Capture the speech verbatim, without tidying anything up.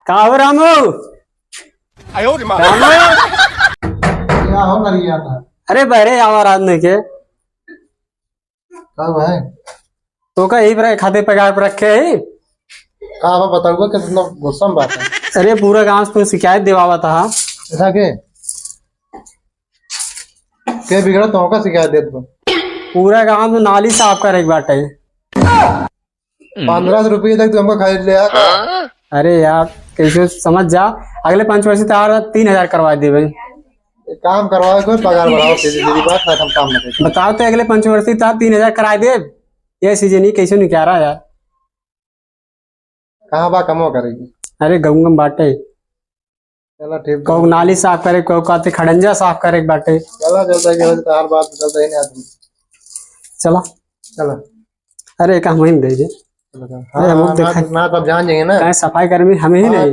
का हो रामू? आयो रे माँ। रामू? क्या हो करिया था? अरे बहरे आवा रात में के। का हुआ है? तो का यही पर खाते पगार पर रखे है? का बा बताऊगा कि तुम गुस्सा में बात है। अरे पूरा गांव से तू शिकायत देवावा था। ऐसा के? के बिगड़ा तो का शिकायत देत बा? पूरा गांव में नाली साफ करे के बाटे। पन्द्रह सौ रुपये तक तू हमको खरीद ले यार। अरे यार, कैसे समझ जा, अगले पंचवर्षी तार तीन हजार करवा देबे। एक काम करवाओ, कोई पगार बढ़ाओ, सीधी सीधी बात, ना हम काम ना करें। बताओ तो, अगले पंचवर्षी तार तीन हजार करा देब, ये सीजन ही कैसे निकारा यार। कहाँ बा कमवा करेगी? अरे गंगम बाटे। चला ठीक बा। कहू नाली साफ करे, कहू कहते खड़ंजा साफ करे के बाटे। चला चलता है, चलता है, हर बात चलता ही नहीं आदमी। चला। चला। अरे एक हम ही दे दे। चला, चला। अरे हाँ, हम हाँ, देखा ना, ना, तब जान जाएंगे ना। काहे सफाई कर्मी हम ही हाँ, नहीं।